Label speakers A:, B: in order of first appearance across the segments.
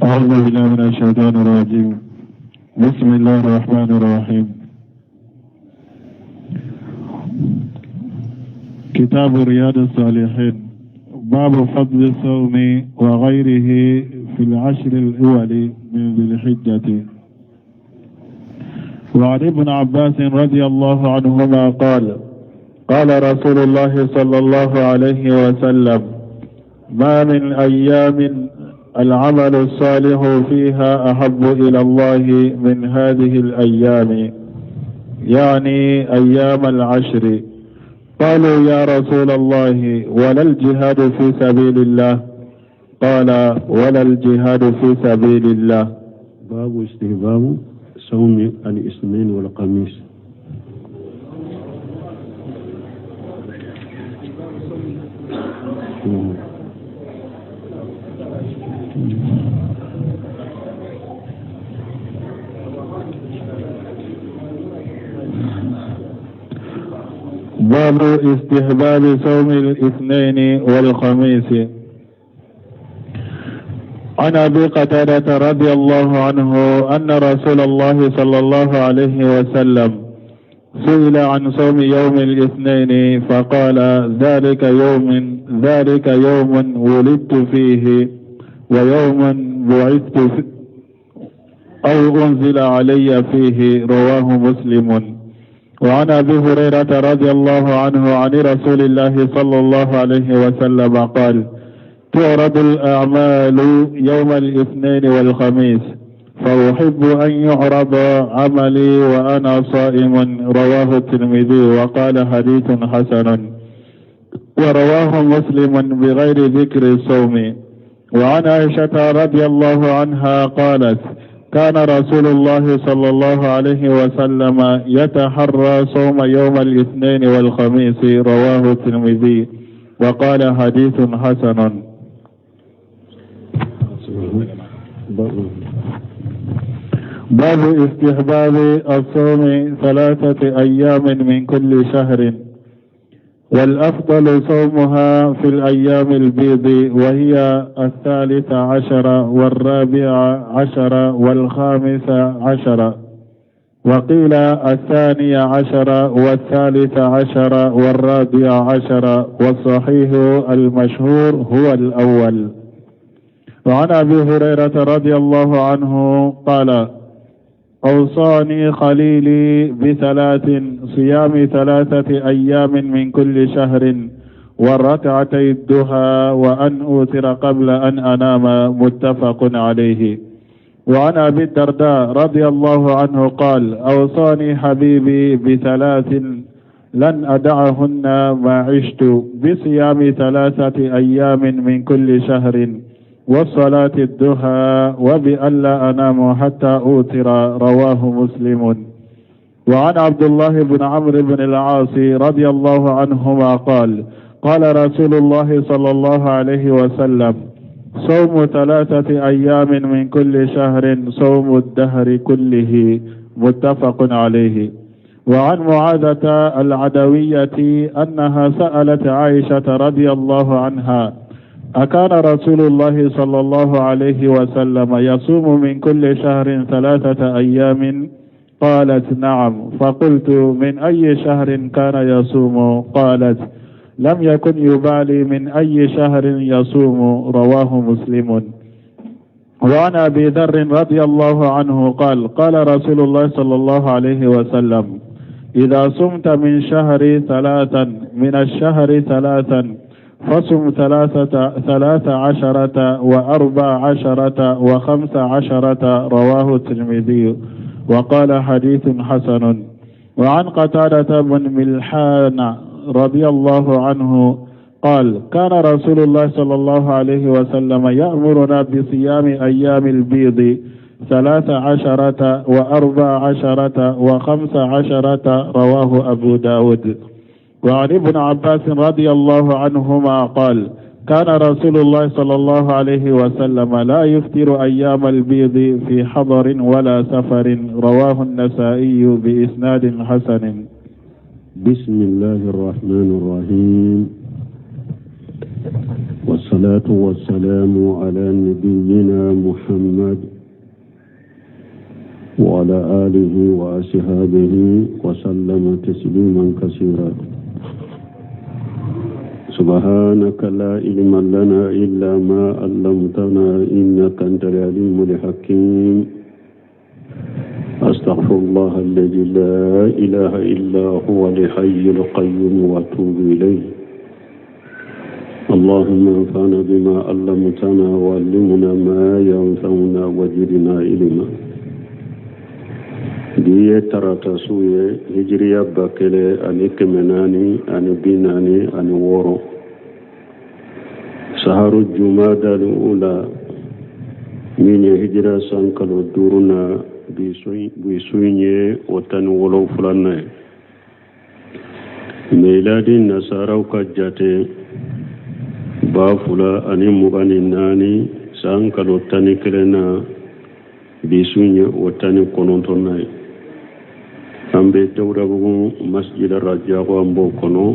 A: أعوذ بالله من الشيطان الرجيم. بسم الله الرحمن الرحيم. كتاب رياض الصالحين، باب فضل الصوم وغيره في العشر الأول من ذي الحجة. وعن ابن عباس رضي الله عنهما قال: قال رسول الله صلى الله عليه وسلم: ما من أيام العمل الصالح فيها أحب إلى الله من هذه الأيام، يعني أيام العشر. قالوا: يا رسول الله، ولا الجهاد في سبيل الله؟ قال: ولا الجهاد في سبيل الله.
B: باب استحباب صوم الاثنين والخميس.
A: باب استحباب صوم الاثنين والخميس. عن أبي قتادة رضي الله عنه أن رسول الله صلى الله عليه وسلم سئل عن صوم يوم الاثنين فقال: ذلك يوم ولدت فيه، ويوم بعثت أو أنزل علي فيه. رواه مسلم. وعن أبي هريرة رضي الله عنه عن رسول الله صلى الله عليه وسلم قال: تعرض الأعمال يوم الاثنين والخميس، فأحب أن يعرض عملي وأنا صائم. رواه الترمذي وقال: حديث حسن. ورواه مسلم بغير ذكر الصوم. وعن عائشة رضي الله عنها قالت: كان رسول الله صلى الله عليه وسلم يتحرى صوم يوم الاثنين والخميس. رواه الترمذي وقال: حديث حسن. باب استحباب الصوم 3 أيام من كل شهر، والأفضل صومها في الأيام البيض، وهي 13 و14 و15، وقيل 12 و13 و14، والصحيح المشهور هو الأول. وعن أبي هريرة رضي الله عنه قال: أوصاني خليلي بثلاث: صيام 3 أيام من كل شهر، والركعتي الضحى، وأن أوتر قبل أن أنام. متفق عليه. وعن أبي الدرداء رضي الله عنه قال: أوصاني حبيبي بثلاث لن أدعهن ما عشت: بصيام 3 أيام من كل شهر، والصلاة الضحى، وبألا أنام حتى أوتر. رواه مسلم. وعن عبد الله بن عمرو بن العاص رضي الله عنهما قال: قال رسول الله صلى الله عليه وسلم: صوم 3 أيام من كل شهر صوم الدهر كله. متفق عليه. وعن معاذة العدوية أنها سألت عائشة رضي الله عنها: أكان رسول الله صلى الله عليه وسلم يصوم من كل شهر 3 أيام؟ قالت: نعم. فقلت: من أي شهر كان يصوم؟ قالت: لم يكن يبالي من أي شهر يصوم. رواه مسلم. وعن أبي ذر رضي الله عنه قال: قال رسول الله صلى الله عليه وسلم: إذا صمت من شهر 3 من الشهر 3 فصم 13 و14 و15. رواه الترمذي وقال: حديث حسن. وعن قتادة بن ملحان رضي الله عنه قال: كان رسول الله صلى الله عليه وسلم يأمرنا بصيام أيام البيض 13 و14 و15. رواه أبو داود. وعن ابن عباس رضي الله عنهما قال: كان رسول الله صلى الله عليه وسلم لا يفطر أيام البيض في حضر ولا سفر. رواه النسائي بإسناد حسن.
B: بسم الله الرحمن الرحيم، والصلاة والصلاة والسلام على نبينا محمد وعلى آله وأصحابه وسلم تسليما كثيرا. سبحانك لا علم لنا إلا ما علمتنا إنك أنت العليم الحكيم. أستغفر الله الذي لا إله إلا هو الحي القيوم وأتوب إليه. اللهم انفعنا بما علمتنا وعلمنا ما ينفعنا وزدنا علما. Bi ye tarata su ye, hijiriya 1446, saharu jumada ula, min ye hijira san kalo duuru na. Bi su in ye o 17nan ye miladi nasaraw ka jate, 2024 san kalo 11 na. Bi su in ye o 19nan ye. An bɛ Dawudabugu Masjid Rajago, an b'o kɔnɔ.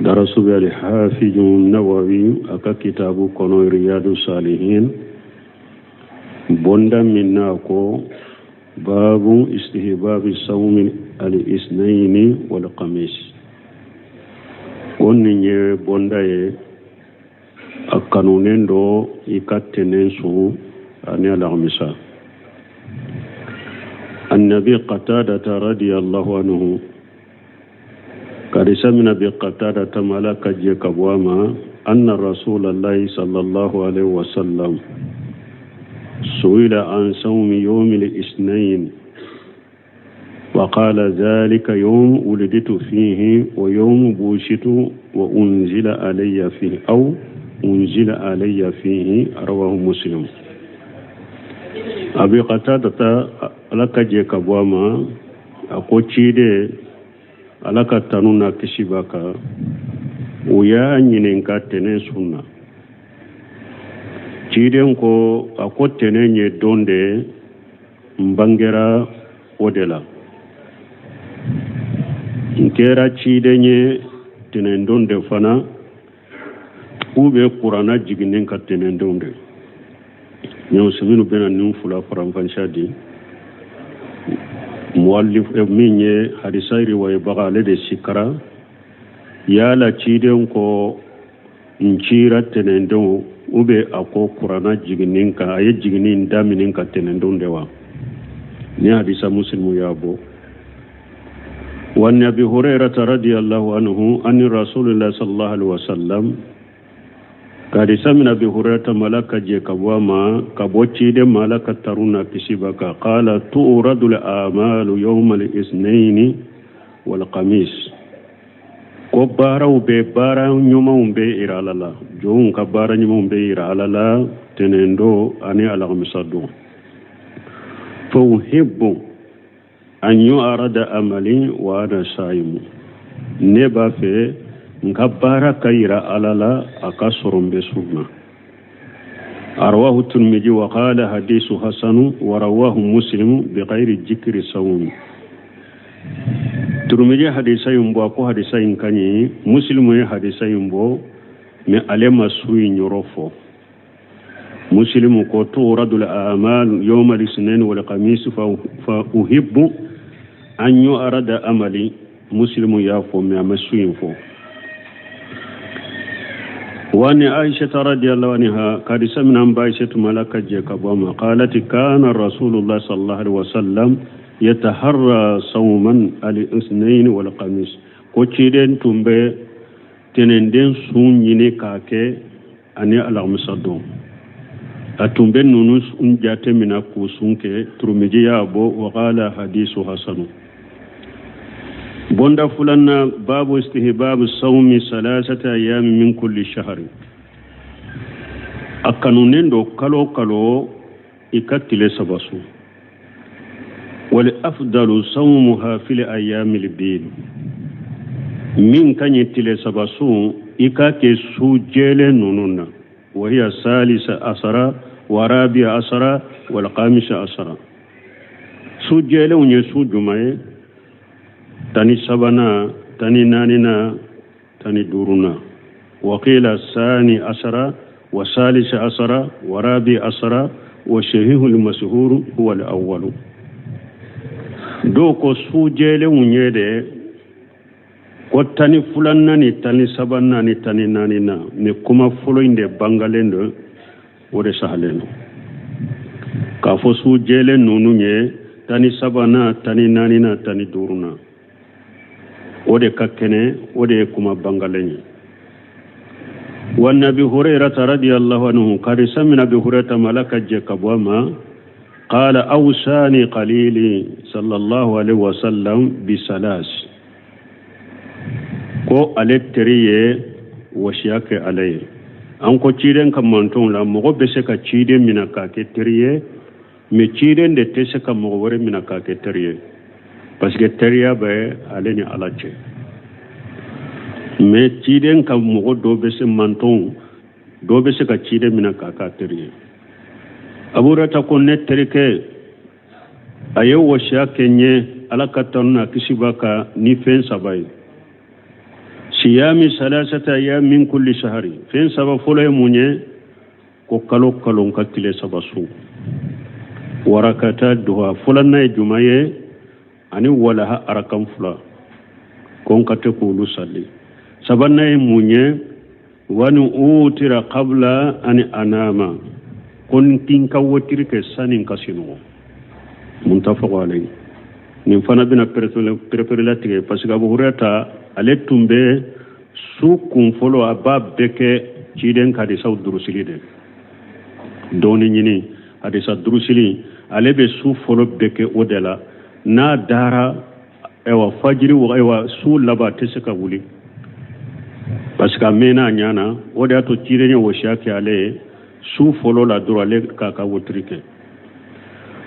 B: Darasu bɛ Alihafiju Nawawi a ka kitabu kɔnɔ, Riyadu Salihin, bonda min na ko babu istihbabi sawmi al-isnaini wal khamis. Ko nin ye bonda ye, a kanunen do i ka tɛnɛn sun ani alamisa. An Abi Qatadata radiyallahu anhu, hadisa minɛ Abi Qatadata ma, Ala ka jɛ ka bɔ a ma, anna rasulallahi sallallahu alaihi wasallam su'ila an sawmi yawmi al-isnain وقال: ذلك يوم ولدت فيه ويوم بعثت وأنزل علي فيه أو أنزل علي فيه. رواه مسلم. Abi Qatada, Ala ka jɛ ka bɔ a ma, a ko ciden, Ala ka tanu n'a kisi b'a kan, u y'a ɲininka tɛnɛn sun na. Ciden ko, a ko tɛnɛn ye don de n bangera o de la, n kɛra ciden ye tɛnɛndon de fana, u bɛ kuranna jiginnen ka tɛnɛndon de. Ɲɔgɔn minnu bɛna nin fila faranfasiya di, muwallif min ye hadisa riwayebaga, ale de sikara yala ciden ko n cira tɛnɛndon u bɛ a ko kuranna jiginnin kan, a ye jiginni daminɛ ka tɛnɛndon de wa. Ni hadisa Muslimu y'a bɔ. وعن ابي هريره رضي الله عنه عن رسول الله صلى الله عليه وسلم، hadisa minɛ Abi Hurairata ma, Ala ka jɛ ka bɔ a ma, ka bɔ ciden ma, Ala ka tanu n'a kisi b'a kan, qala tu'radu al-a'malu yawma al-ithnaini wal khamis. Ko baaraw bɛ, baara ɲumanw bɛ yira Ala la, jɔnw ka baara ɲumanw bɛ yira Ala la tɛnɛn don ani alamisa don. Fa uhibbu an yu'rada amali wa ana sa'imu, ne b'a fɛ n ka baara ka yira Ala la a ka sɔrɔ n bɛ sun na. Rawahu Tirmidhi wa qala hadisu hasanu wa rawahu Muslim bi ghairi jikri sawm. Tirmidhi hadisa in bɔ, a ko hadisa in ka ɲi. Muslim ye hadisa in bɔ, mais ale ma su in yɔrɔ fɔ. Muslim ko tu'radu al-a'mal yawm al-ithnain wal khamis fa uhibbu an yu'rada amali. Muslim y'a fɔ, mais a ma su in fɔ. وعن عائشة رضي الله عنها، hadisa minɛ an ba Aisha ma, Ala ka jɛ ka bɔ a ma، قالت كان رسول الله صلى الله عليه وسلم يتحرى صوما الاثنين والخميس. Ko ciden tun bɛ tɛnɛnden sun ɲini k'a kɛ ani alamisa don, a tun bɛ ninnu sun jate minɛ k'u sun kɛ. Turumiji y'a bɔ وقال حديث حسن. Bonda fulanna, babu istihbab sawmi salasata ayami min kulli shahri. A kanunen do kalo kalo i ka tile 3 sun. Wal afdalu sawmuha fil ayamil bid, min ka ɲi tile 3 sun, i ka kɛ su jɛlen ninnu na. Wa hiya salisa asara wa rabi'a asara wal khamisa asara. Su jɛlenw ye su jumɛn ye? 13nan, 14nan, 15nan. Wa qila sani asara wa salisa asara wa rabi asara wa sahihul mashhur huwa al awwalu. Dɔw ko su jɛlenw ye de ko 12nan ni 13nan ni 14nan, ni kuma fɔlɔ in de bangalen don, o de sahalen don k'a fɔ su jɛlen ninnu ye 13nan, 14nan, 15nan, o de ka kɛnɛ, o de ye kuma bangalen ye. Wa an Abi Hurairata radiyallahu anhu, karisa min Abi Hurairata ma, Ala ka jɛ ka bɔ a ma, qala awsani qalili sallallahu alaihi wasallam bisalas, ko ale teri ye wasiya kɛ ale ye. An ko ciden ka mantonw la, mɔgɔ bɛ se ka ciden minɛ k'a kɛ teri ye, mais ciden de tɛ se ka mɔgɔ wɛrɛ minɛ k'a kɛ teri ye, parce que teriya bɛ ale ni Ala cɛ. Mais ciden ka mɔgɔ dɔ bɛ se, mantonw dɔ bɛ se ka ciden minɛ k'a k'a teri ye. Abu Hurairata ko ne terikɛ a ye wasiya kɛ n ye, Ala ka tanu n'a kisi b'a kan, ni fɛn saba ye: siyami salasata ayam min kulli sahari. Fɛn saba fɔlɔ ye mun ye? Ko kalo kalo n ka tile 3 sun, warakata duha fɔlɔnan ye juma ye, ani walaha arakan 2, ko n ka to k'olu sali. Sabanan ye mun ye? Wani utira qabla ani anama, ko n kin ka wotiri kɛ sani n ka sinɔgɔ. Muntafaqu alayhi. Nin fana bɛna pereperelatigɛ, parce que Abu Hurairata ale tun bɛ su kun fɔlɔ a b'a bɛɛ kɛ ciden ka hadisaw durusili de, dɔɔni ɲini hadisa durusili, ale bɛ su fɔlɔ bɛɛ kɛ o de la. N'a dara, ayiwa, fajiri, ayiwa, su laban a tɛ se ka wuli, parce que a mɛnna a ɲɛ na. O de y'a to ciden ye wasiya kɛ ale ye su fɔlɔ la dɔrɔn, ale k'a ka wotiri kɛ.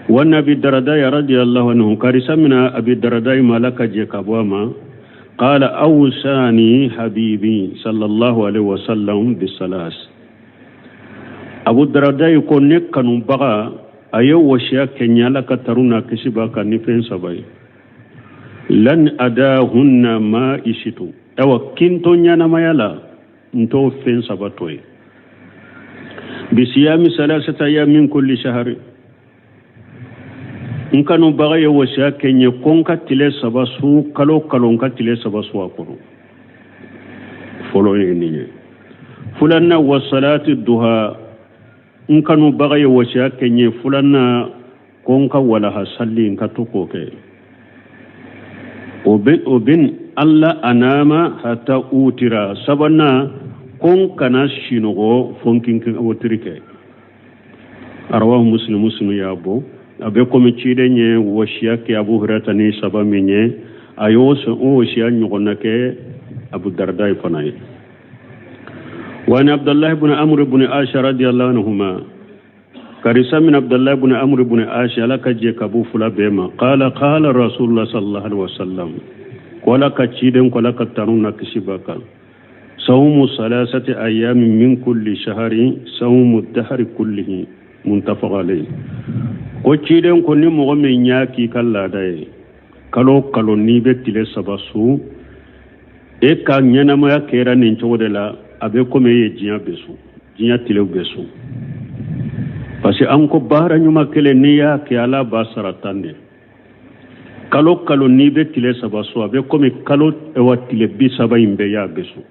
B: Wa Abi Darada radiyallahu anhu, karisa mina Abi Darada ma, Ala ka jɛ ka bɔ a ma, qala awsani habibi sallallahu alaihi wasallam bisalas. Abu Darada ko ne kanubaga a ye wasiya kɛ n ye, Ala ka tanu n'a kisi b'a kan, ni fɛn saba ye: lan adahunna ma isitu, awa kin to ɲɛnamaya la n t'o fɛn saba to ye: bisiyami salasata ayam min kulli shahari. N kanubaga ye wasiya kɛ n ye ko n ka tile 3 su kalo kalo, n ka tile 3 su a kɔnɔ. Fɔlɔ ye nin ye. Filanan, wa salati duha. N kanubaga ye wasiya kɛ n ye filanan, ko n ka walaha salli, n ka to k'o kɛ. O bin alla anama hata utira. Sabanan, ko n kana sinɔgɔ fo n kin wotiri kɛ. Rawahu Muslim, Muslim y'a bɔ. A bɛ komi ciden ye wasiya kɛ Abu Hurairata ni saba min ye, a y'o o wasiya ɲɔgɔnna kɛ Abu Darda ye fana ye. Wa an Abdullahi ibn Amr ibn Asha radiyallahu anhuma, karisa min Abdullahi ibn Amr ibn Asha, Ala ka jɛ ka b'u fila bɛɛ ma, qala qala Rasulullah sallallahu alaihi wasallam, ko Ala ka ciden ko, Ala ka tanu na kisi b'a kan, sawmu salasati ayami min kulli shahari sawmu dahari kullihi. Muntafaq alayhi. Ko ciden ko ni mɔgɔ min y'a k'i ka laada ye, kalo kalo n'i bɛ tile 3 su, e ka ɲɛnamaya kɛra nin cogo de la, a bɛ komi e ye diɲɛ bɛɛ su, diɲɛ tilew bɛɛ su. Parce que an ko baara ɲuman kelen, n'i y'a kɛ, Ala b'a sara 10 de. Kalo kalo n'i bɛ tile 3 su, a bɛ komi kalo wa tile 30 in bɛɛ y'a bɛɛ su.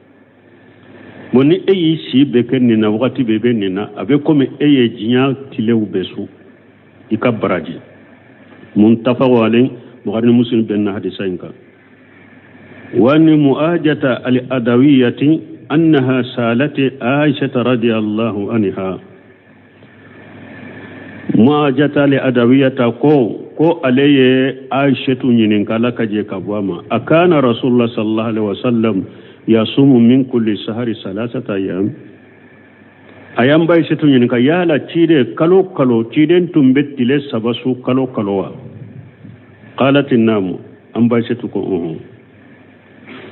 B: Bon, ni e y'i si bɛɛ kɛ nin na, wagati bɛɛ bɛ nin na, a bɛ komi e ye diɲɛ tilew bɛɛ su, i ka baraji. Muntafaqu alayhi, Bukhari ni Muslim bɛnna hadisa in kan. Wa ni Muajata al Adawiyati annaha salati Aisha radiyallahu anha. Muajata al Adawiyata ko ale ye Aishatu ɲininka, Ala ka jɛ ka bɔ a ma, a kana Rasulullah sallallahu alaihi wasallam yasumu min kulli sahari salasata ayam. A y'an ba Aishatu ɲininka, yala ciden kalo kalo ciden tun bɛ tile 3 su kalo kalo wa? Qalat naamu. An ba Aishatu ko uhun.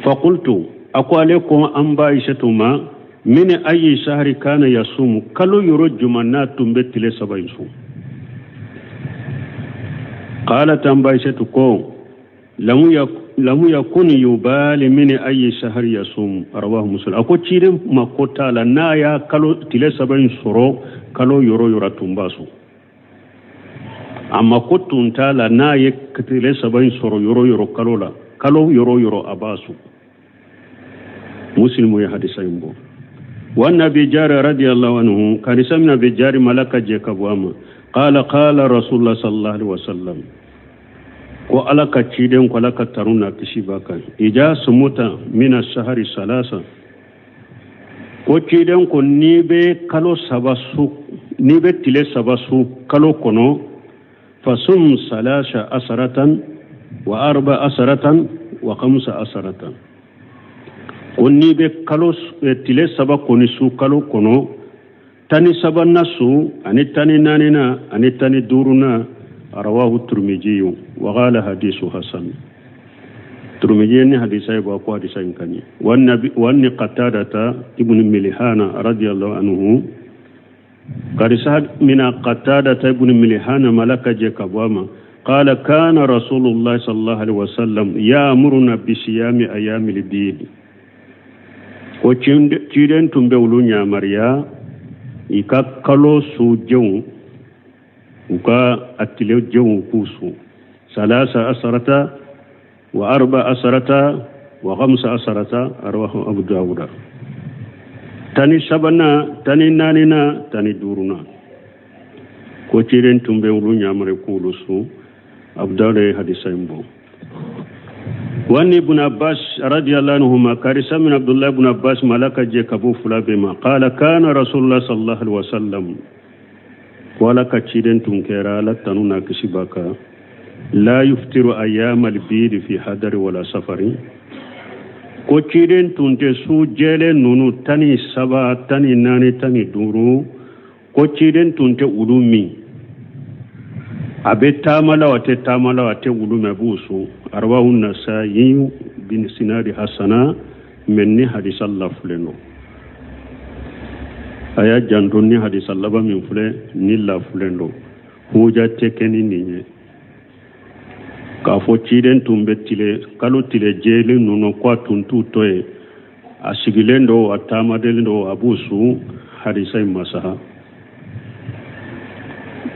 B: Faqultu, a ko ale ko an ba Aishatu ma, min ayi sahari kana yasumu, kalo yɔrɔ juma n'a tun bɛ tile 3 in su? Qalat, an ba Aishatu ko Lam yakun yubali min ayi shahri yasum, rawahu Muslim. A ko ciden mako t'a la n'a y'a kalo tile saba in sɔrɔ kalo yɔrɔ yɔrɔ a tun b'a sun. A mako tun t'a la n'a ye tile saba in sɔrɔ yɔrɔ yɔrɔ kalo la, kalo yɔrɔ yɔrɔ a b'a sun. Muslimu ye hadisa in bɔ. Wa an Abi Jari radiyallahu anhu, hadisa min Abi Jari ma, Ala ka jɛ ka bɔ a ma, qala qala Rasulullah sallallahu alaihi wasallam, ko Ala ka ciden ko, Ala ka tanu n'a kisi b'a kan, ija sumuta mina sahari salasa, ko ciden ko n'i bɛ kalo saba su, n'i bɛ tile saba su kalo kɔnɔ, fasum salasa asaratan wa arba asaratan wa khamsa asaratan. Ko n'i bɛ kalo tile saba kɔni su kalo kɔnɔ, 13nan su ani 14nan ani 15nan. Rawahu Turmijiyu wa qala hadisu hasan. Turmiji ni hadisa ye bɔ, ko hadisa in ka ɲi. Wa an Qatadata ibn Milhana radiyallahu anhu, hadisa mina Qatadata ibn Milhana ma, Ala ka jɛ ka bɔ a ma, qala kana Rasulullah sallallahu alaihi wasallam ya'muruna bisiyami ayamil bid, ko ciden tun bɛ olu yamaruya i ka kalo su jɛnw, u ka a tile jɛnw k'u sun, salasa asarata wa arba asarata wa khamsa asarata. Rawahu Abu Dawuda. 13nan, 14nan, 15nan, ko ciden tun bɛ olu yamaruya k'olu sun. Abu Dawuda ye hadisa in bɔ. Wa an Ibn Abbas radiyallahu anhuma, hadisa min Abdullah ibn Abbas ma, Ala ka jɛ ka bɔ fila bɛɛ ma, qala kana Rasulullah sallallahu alaihi wasallam, ko Ala ka ciden tun kɛra, Ala tanu n'a kisi b'a kan, la yuftiru ayyamal bidi fi hadari wala safari, ko ciden tun tɛ su jɛlen ninnu 13, 14, 15, ko ciden tun tɛ olu min, a bɛ taama la o, a tɛ taama la o, a tɛ olu min, a b'u sun. Rawahu Nasayi bin sinadi hasana. Mɛ ni hadisa lafulen don, a y'a janto, ni hadisa laban min filɛ ni lafulen don, huja tɛ kɛ ni nin ye k'a fɔ ciden tun bɛ tile kalo tile jɛlen ninnu ko a tun t'u to yen, a sigilen don, a taamaden don, a b'u sun. Hadisa in masaha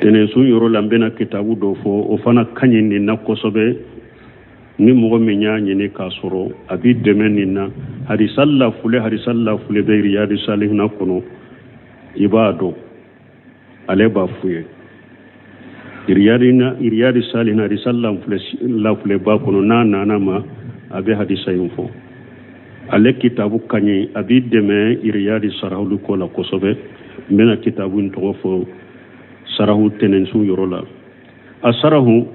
B: tɛnɛnsun yɔrɔ la, n bɛna kitabu dɔ fɔ, o fana ka ɲi nin na kosɛbɛ. Ni mɔgɔ min y'a ɲini k'a sɔrɔ, a b'i dɛmɛ nin na. Hadisa lafule, hadisa lafule bɛ Riyadi Salihina kɔnɔ, i b'a dɔn, ale b'a f'u ye Riyadi Salihina, hadisa lafule, lafule b'a kɔnɔ. N'a nana ma, a bɛ hadisa in fɔ. Ale kitabu ka ɲi, a b'i dɛmɛ Riyadi sarahulu ko la kosɛbɛ. N bɛna kitabu in tɔgɔ fɔ sarahu tɛnɛnsun yɔrɔ la. A sarahu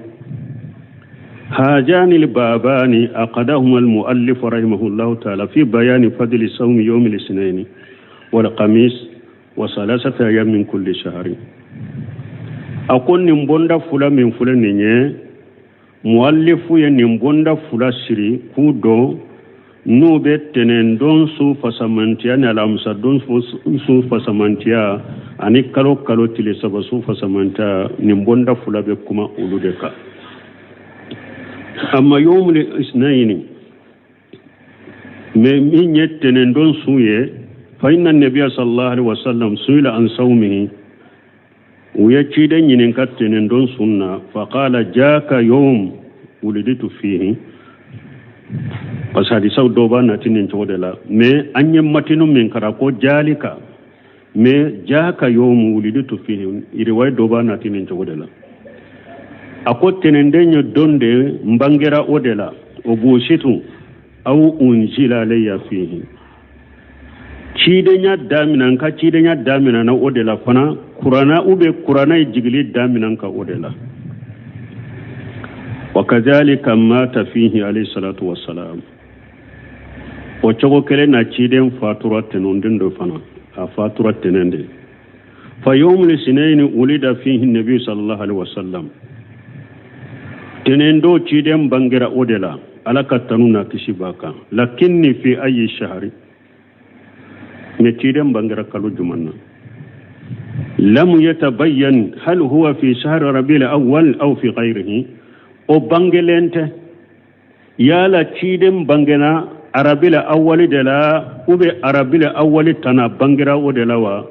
B: هذان البابان عقدهما المؤلف رحمه الله تعالى في بيان فضل صوم يوم الاثنين والخميس وثلاثة أيام من كل شهر. A ko nin bonda fula min filɛ nin ye, muallifu ye nin bonda fula siri k'u dɔn n'u bɛ tɛnɛndon su fasamantiya ni alamisadon su fasamantiya ani kalo kalo tile saba su fasamantiya. Nin bonda fula bɛ kuma olu de kan. Amma yawmul isnaini, mais min ye tɛnɛndon su ye, fa inna nabiya sallallahu alaihi wasallam suila an sawmihi, u ye ciden ɲininka tɛnɛndon sun na, faqala jaka yawm wuliditu fihi. Parce que hadisaw dɔw b'a nati nin cogo de la, mais an ye matinu min kara ko jalika, mais jaka yawm wuliditu fihi, riwaya dɔw b'a nati nin cogo de la. A ko tɛnɛnden ye don de n bangera o de la, o busitu aw unzila alayya fihi, cidenya damina, n ka cidenya damina na o de la fana, kurana u bɛ kurana ye jigili damina n ka o de la. Wa kazalika mata fihi alayhi salatu wassalam, o cogo kelen na ciden fatura tɛnɛnden dɔ fana, a fatura tɛnɛn de. Fa yawmul isnaini wulida fihi nabi sallallahu alaihi wasallam, tɛnɛn don ciden bangera o de la, Ala ka tanu n'a kisi b'a kan. Lakinni fi ayi shahari, mais ciden bangera kalo juman na, lam yatabayyan hal huwa fi shahri rabiul awwal aw fi ghayrihi, o bangelen tɛ. Yala ciden bangena arabila awali de la ou bien arabila awali tana bangera o de la wa?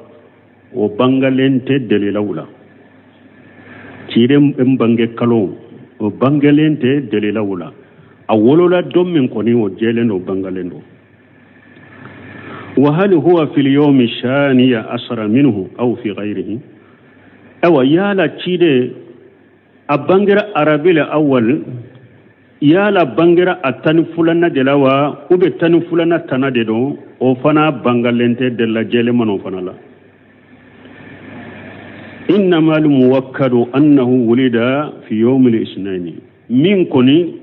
B: O bangalen tɛ dalilaw la. Ciden bange kalo o bangalen tɛ dalilaw la. A wolola don min kɔni, o jɛlen don, bangalen don. Wa hal huwa fil yawmi shaniya asara minhu aw fi ghayrihi? Awa, yala ciden a bangera arabila awal, yala bangera a 12nan de la wa, ou bien 12nan tana de don? O fana bangalen tɛ delila jɛlen o fana la. Innama almuwakkadu annahu wulida fi yawmi al-isnaini. Min kɔni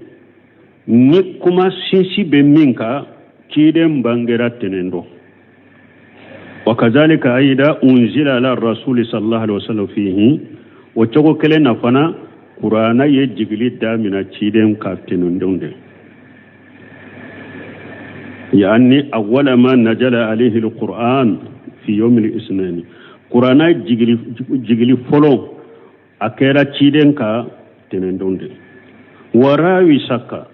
B: ni kuma sinsi bɛ min kan, ciden bangera tɛnɛn don. Wa kazalika aida unzila ala rasuli sallallahu alaihi wasallam fihi. O cogo kelen na fana, kurana ye jigili damina ciden ka tɛnɛndon de. Yani awwala ma najala alayhi alquran fi yawmi al-isnaini. Kurana jigili fɔlɔ a kɛra ciden ka tɛnɛndon de. Warawi saka,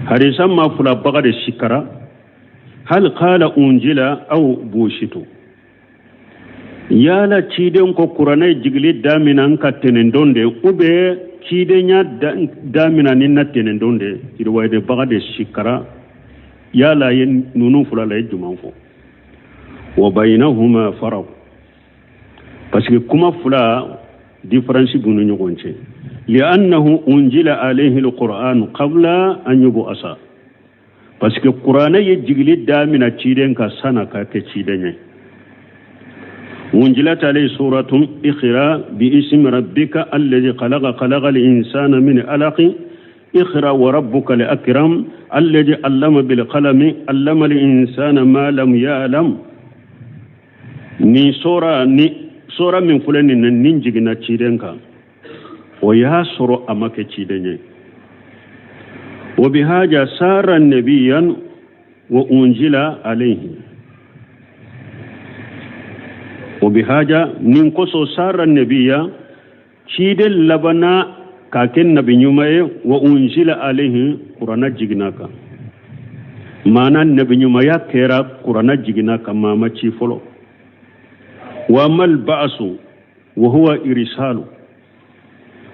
B: hadisa ma fula baga de sikara. Hal qala unjila aw bushitu? Yala ciden ko kuranɛ jigili damina n ka tɛnɛndon de, ou bien cidenya damina ni na tɛnɛndon de? Riwayade baga de sikara. Yala ye nunu fula la ye juman fɔ? Wa bainahuma faraq, parce que kuma fula différence b'u ni ɲɔgɔn cɛ. Li'annahu unjila alayhi alquran qabla an yub'asa, parce que kuranɛ ye jigili damina ciden ka sana ka kɛ ciden ye. Unjilat alayhi suratun iqra bi ismi rabbika alladhi khalaqa, khalaqa al-insana min alaqin, اقرأ وربك الأكرم الذي علم بالقلم، علم الإنسان ما لم يعلم. Ni sora min filɛ nin nin jiginna ciden kan, o y'a sɔrɔ a ma kɛ ciden ye. Wa bihaja sara nabiyan wa unjila alayhi. Wa bihaja, nin kosɔn, sara nabiya, ciden labanna k'a kɛ nabi ɲuman ye. Wa unzila alayhi, kurana jiginna kan. Maana nabi ɲumanya kɛra kurana jiginna kan, maa ma ci fɔlɔ. Wa amal ba'su wa huwa irsalu,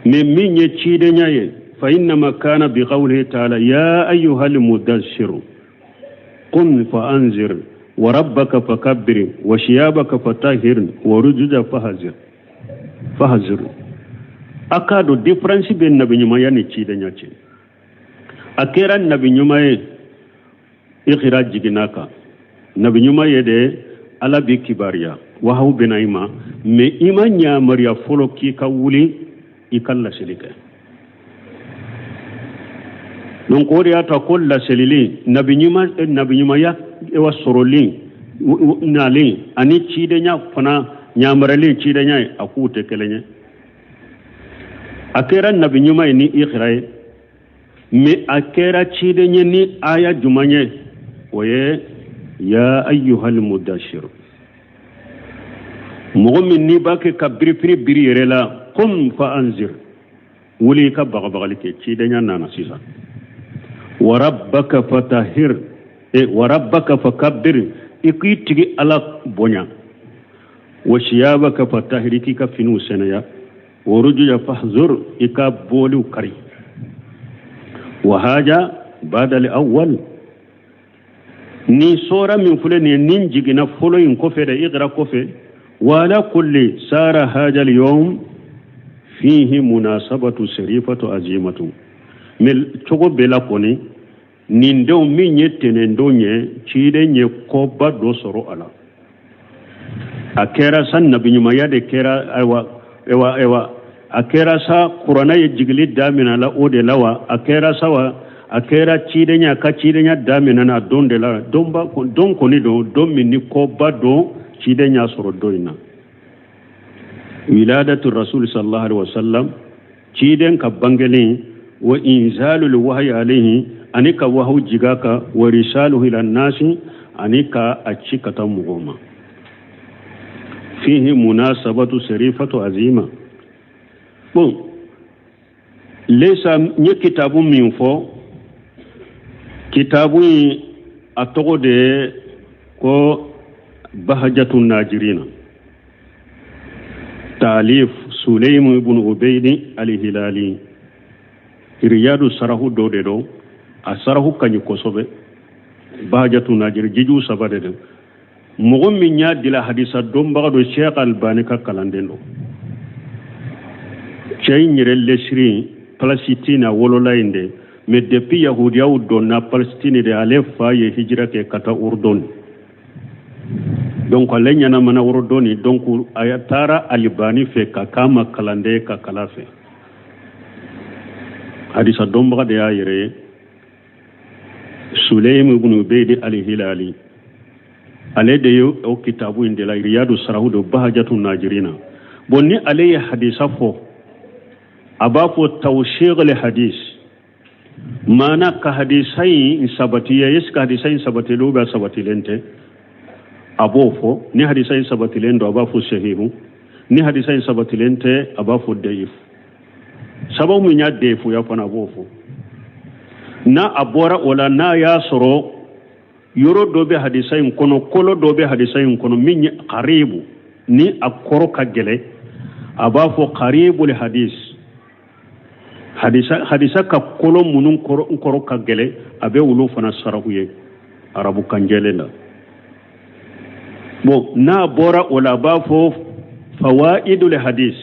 B: mais min ye cidenya ye, fa innama kana bi qawlihi ta'ala: ya ayyuhal mudassiru qum fa anzir wa rabbaka fakabbir wa shiyabaka fatahhir wa rujuza fahzir fahzir. A k'a dɔn différence bɛ nabi ɲumanya ni cidenya cɛ. A kɛra nabi ɲuman ye ikira jiginna kan. Nabi ɲuman ye de, Ala b'i kibaruya, wahawu bɛna i ma, mais i ma ɲamariya fɔlɔ k'i ka wuli i ka laseli kɛ. Donc o de y'a to ko laselili, nabi ɲuman, nabi ɲumanya wa sɔrɔli nalen ani cidenya fana ɲamariyalen cidenya ye, a k'u tɛ kelen ye. A kɛra nabi ɲuman ye ni ikira ye, mais a kɛra ciden ye ni aya juman ye? O ye ya ayyuhal mudassir, mɔgɔ min n'i b'a kɛ ka birifini biri yɛrɛ la, qum fa anzir, wuli i ka bagabagali kɛ. Cidenya nana sisan. Wa rabbaka fatahir e wa rabbaka fakabbir, i k'i tigi Ala bonya. Wa siyabaka fatahir, i k'i ka finiw sɛnɛya. Wa rujuja fahzur, i ka booliw kari. Wa haja badal awwal, ni sora min filɛ nin ye, nin jiginna fɔlɔ in kɔfɛ dɛ, ikra kɔfɛ. Wa ala kulli sara haja al-yawm fihi munasabatu sharifatu azimatu. Mais cogo bɛɛ la kɔni, nin denw min ye tɛnɛndon ye, ciden ye kɔba dɔ sɔrɔ a la. A kɛra sa nabiɲumanya de kɛra. Ayiwa, ayiwa, ayiwa, a kɛra sa kuranɛ ye jigili daminɛ la o de la wa, a kɛra sa wa, a kɛra cidenya ka cidenya daminɛ na don de la. Donba don kɔni don, don min ni kɔba don ciden y'a sɔrɔ don in na. Wiladatu rasul sallallahu alaihi wasallam, ciden ka bangelen, wa inzalul wahyi alayhi, ani ka wahaw jiga ka, wa risaluhu ila nasi, ani ka a ci ka taa mɔgɔw ma, fihi munasabatu sharifatu azima. Bon, Lesa n ye kitabu min fɔ, kitabu in a tɔgɔ de ye ko Bahajatu Najirina, taalif Suleymu ibn Ubeydi Alihilali. Iriyadu sarahu dɔ de don, a sarahu ka ɲi kosɛbɛ. Bahajatu Najiri jiju saba de don. Mɔgɔ min y'a dila, hadisa dɔnbaga don, Sheikh Albani ka kalanden don. Cɛ in yɛrɛ lesiri Palestine, a wolola yen de, mais depuis yahudiyaw donna Palestine de, ale fa ye hijira kɛ ka taa Urdun. Donc ale ɲɛnamana Urdun, donc a taara Albani fɛ ka k'a ma kalanden ka kala fɛ. Hadisa dɔnbaga de y'a yɛrɛ ye, Suleim ibn Ubeidi Alihilali. Ale de ye o kitabu in de la, Riyadu sarahu do, Bahajatu Najirina. Bon, ni ale ye hadisa fɔ, a b'a fɔ tawsiq hadis, maana ka hadisa in sabatiya, est ce que hadisa in sabatilen ou bien sabatilen tɛ, a b'o fɔ. Ni hadisa in sabatilen don, a b'a fɔ sahihu. Ni hadisa in sabatilen tɛ, a b'a fɔ dayif. Sababu min y'a deyifuya fana, a b'o fɔ. N'a a bɔra o la, n'a y'a sɔrɔ yɔrɔ dɔ bɛ hadisa in kɔnɔ, kolo dɔ bɛ hadisa in kɔnɔ min ye karibu, ni a kɔrɔ ka gɛlɛ, a b'a fɔ karibul hadis. Hadisa ka kolo minnu kɔrɔ ka gɛlɛ, a bɛ olu fana saraku ye arabu kanjɛlen la. Bon, n'a bɔra o la, a b'a fɔ fawaidul hadis,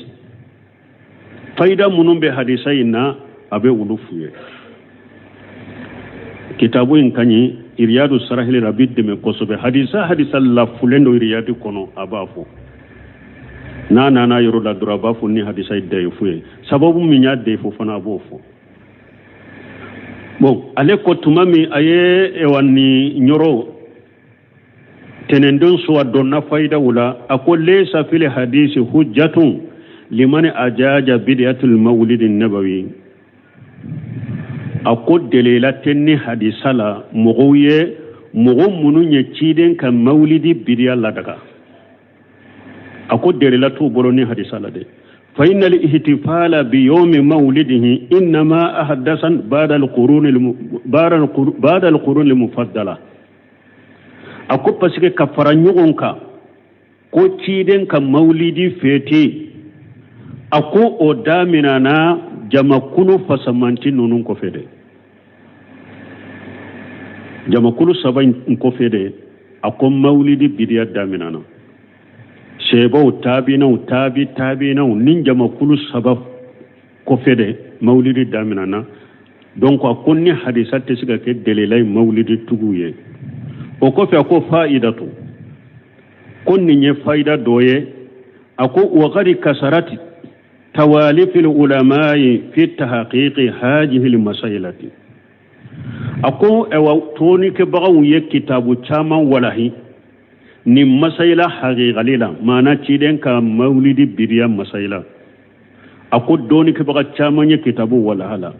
B: fayida minnu bɛ hadisa in na, a bɛ olu f'u ye. Kitabu in ka ɲi, Iriyadu sarahili la, a bɛ dɛmɛ kosɛbɛ. Hadisa lafulen don Iriyadu kɔnɔ, a b'a fɔ. N'a nana yɔrɔ la dɔrɔn, a b'a fɔ ni hadisa ye dayifu ye, sababu min y'a dayifu fana, a b'o fɔ. Bon, ale ko tuma min a ye ewa ni ɲɔrɔ tɛnɛndon so, a dɔnna fayidaw la, a ko laysa fil hadisi hujjatun liman ajaja bidiyatul mawlidi nabawi. A ko delila tɛ ni hadisa la mɔgɔw ye, mɔgɔ minnu ye ciden ka mawlidi bidiya ladaga, a ko delila t'u bolo ni hadisa la dɛ. Fa inna al-ihtifala bi yawmi mawlidihi innama ahdasan ba'da al-qurun al-mufaddala. A ko parce que ka fara ɲɔgɔn kan ko ciden ka mawlidi fêter, a ko o daminana jamakulu fasamanti ninnu kɔfɛ dɛ, jamakulu saba in kɔfɛ de. A ko mawlidi bidiya daminana sebaw, tabinaw, tabi tabinaw ni jamakulu saba kɔfɛ de mawlidi daminana. Donc a ko ni hadisa tɛ se ka kɛ delila ye mawlidi tigiw ye. O kɔfɛ, a ko fa'idatu, ko nin ye fayida dɔ ye. A ko waqad kasarati tawalifil ulamai fi tahqiqi hajihi lmasailati. A ko ɛwa tɔnikɛbagaw ye kitabu caman walahi nin masayila haqiqali la, maana ciden ka mawlidi bidiya masayila. A ko dɔɔnikɛbaga caman ye kitabu walahala.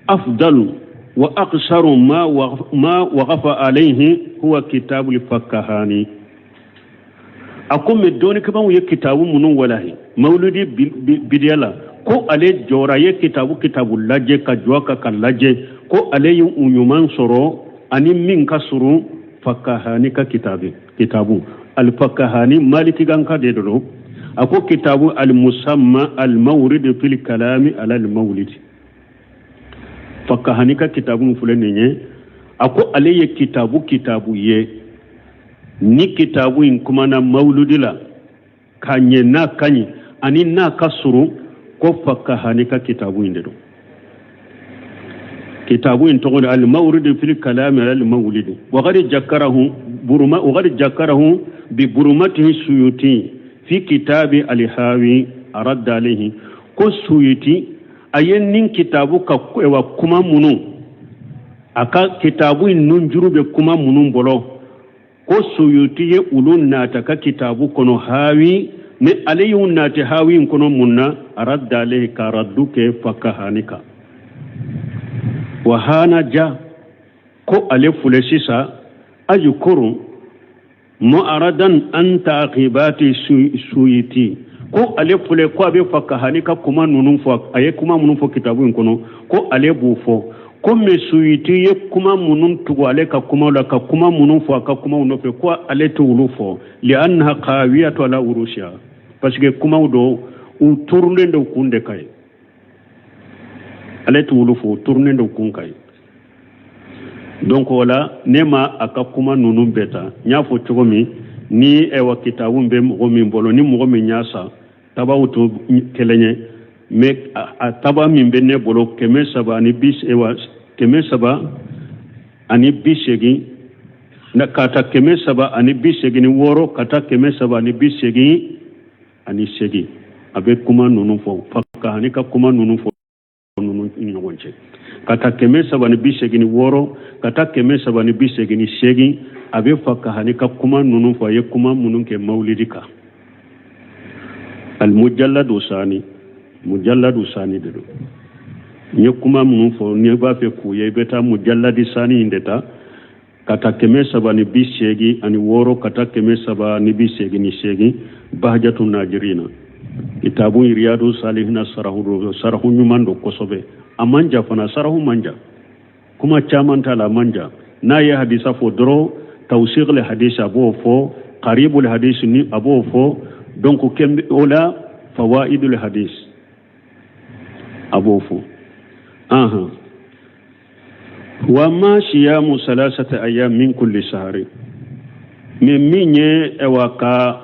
B: Afdalu wa aqsaru ma waqafa alayhi huwa kitabul Fakkahani. A ko mɛ dɔɔnikɛbagaw ye kitabu minnu walahi mawlidi bidiya la, ko ale jɔra ye kitabu lajɛ ka jɔ ka lajɛ, ko ale ye u ɲuman sɔrɔ ani min ka surun Fakkahani ka kitabu. Alfakkahani malikiganka de don. A ko kitabu almusamma almawrid fil kalami ala almawlid. Fakkahani ka kitabu filɛ nin ye. A ko ale ye kitabu ye, ni kitabu in kumana mawludi la ka ɲɛ, n'a ka ɲi ani n'a ka surun, ko Fakkahani ka kitabu in de don. Kitabu in tɔgɔ de almawrid fil kalami ala almawlid. Waqad jakarahu buruma, waqad jakarahu bi burumatihi Suyuti fi kitabi alhawi aradda alayhi. Ko Suyuti a ye nin kitabu ka wa kuma minnu, a ka kitabu in nunjuru bɛ kuma minnu bolo, ko Suyuti ye olu nata ka kitabu kɔnɔ Hawi. Ni ale y'u nati Hawi in kɔnɔ, mun na aradda alayhi, ka raddu kɛ Fakkahani kan. Wa hana ja ko ale fule sisan ajukuru mu'aradan an taqibati Suyuti. Ko ale filɛ ko a bɛ Fakahani ka kuma ninnu fɔ, a ye kuma minnu fɔ kitabu in kɔnɔ, ko ale b'o fɔ. Ko mais Suyuti ye kuma minnu tugu ale ka kuma la, ka kuma minnu fɔ a ka kumaw nɔfɛ, ko ale tɛ olu fɔ, li'annaha khawiyatu ala urushiha, parce que kumaw don, u turulen don kun de kan ye. Ale tɛ olu fɔ, u turulen don kun kan ye. Donc o la ne ma a ka kuma ninnu bɛɛ ta. N y'a fɔ cogo min, ni ɛwa kitabu bɛ mɔgɔ min bolo, ni mɔgɔ min y'a san, tabaw tɛ kelen ye, mais a taba min bɛ ne bolo, kɛmɛ saba ani bi ɛwa 380 na ka taa 386 ka taa 388, a bɛ kuma ninnu fɔ, Fakahani ka kuma ninnu fɔ ninnu ni ɲɔgɔn cɛ, ka taa 386 ka taa 388, a bɛ Fakahani ka kuma ninnu fɔ, a ye kuma minnu kɛ mawulidi kan. Almujalladu sani, mujalladu sani de don. N ye kuma minnu fɔ, n'i b'a fɛ k'u ye, i bɛ taa mujalladi sani in de ta, ka taa 386 ka taa 388, Bahajatu Najirina. Kitabu Riyadu Salihina sarahu don, sarahu ɲuman don kosɛbɛ. A man jan fana, sarahu man jan, kuma caman t'a la, a man jan. N'a ye hadisa fɔ dɔrɔn, tawsiq le hadis a b'o fɔ, qaribul hadis ni a b'o fɔ. Donc o la fawaidul hadis a b'o fɔ. Ahan, wa ma siyamu salasata ayyam min kulli sahari, mais min ye ɛwa ka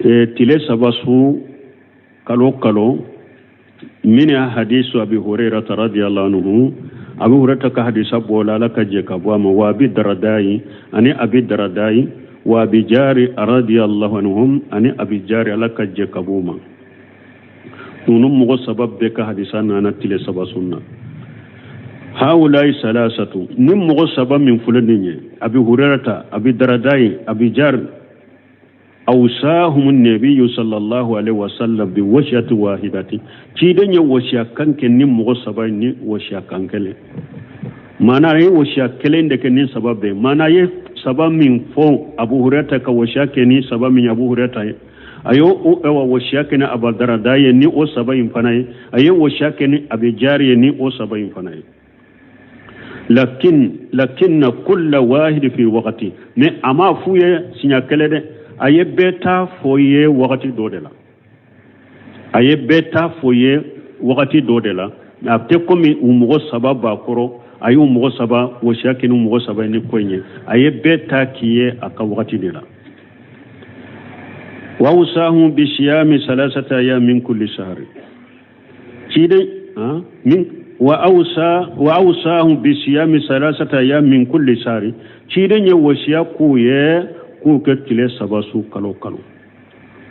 B: tile 3 sun kalo kalo, min ye hadisu Abi Hurairata radiyallahu anhu, Abi Hurairata ka hadisa bɔla, Ala ka jɛ ka bɔ a ma, wa Abi Daradayi, ani Abi Daradayi, wa Abi Jari radiyallahu anhum, ani Abi Jari, Ala ka jɛ ka bɔ ma. Ninnu mɔgɔ 3 bɛɛ ka hadisa nana tile 3 sun na. Haulayi salasatu, ni mɔgɔ 3 min filɛ nin ye, Abi Hurairata, Abi Daradayi, Abi Jari, awsahum nabiyyu sallallahu alaihi wasallam bi wasiyati wahidati, ciden ye wasiya kan kɛ ni mɔgɔ 3 ni wasiya kan kelen. Maana a ye wasiya kelen de kɛ ni 3 bɛɛ. Maana a ye 3 min fɔ, Abu Hurairata ka wasiya kɛ ni 3 min ye Abu Hurairata ye, a y'o o ɛwa wasiya kɛ ni Abu Darada ye ni o 3 in fana ye, a ye wasiya kɛ ni Abi Jari ye ni o 3 in fana ye. Lakin lakinna kulla wahidi fi waqti, mais a m'a f'u ye siɲɛ kelen dɛ, a ye bɛɛ ta fɔ ye wagati dɔ de la, a ye bɛɛ ta fɔ ye wagati dɔ de la. Mais a tɛ komi u mɔgɔ 3 b'a kɔrɔ, a y'u mɔgɔ 3 wasiya kɛ ni mɔgɔ 3 ye ni ko in ye, a ye bɛɛ ta k'i ye a ka wagati de la. Wa awsahum bi siyami salasata ayyam min kulli shahri, ciden min wa awsa wa awsahum bi siyami salasata ayyam min kulli shahri, ciden ye wasiya k'u ye k'u kɛ tile 3 su kalo kalo.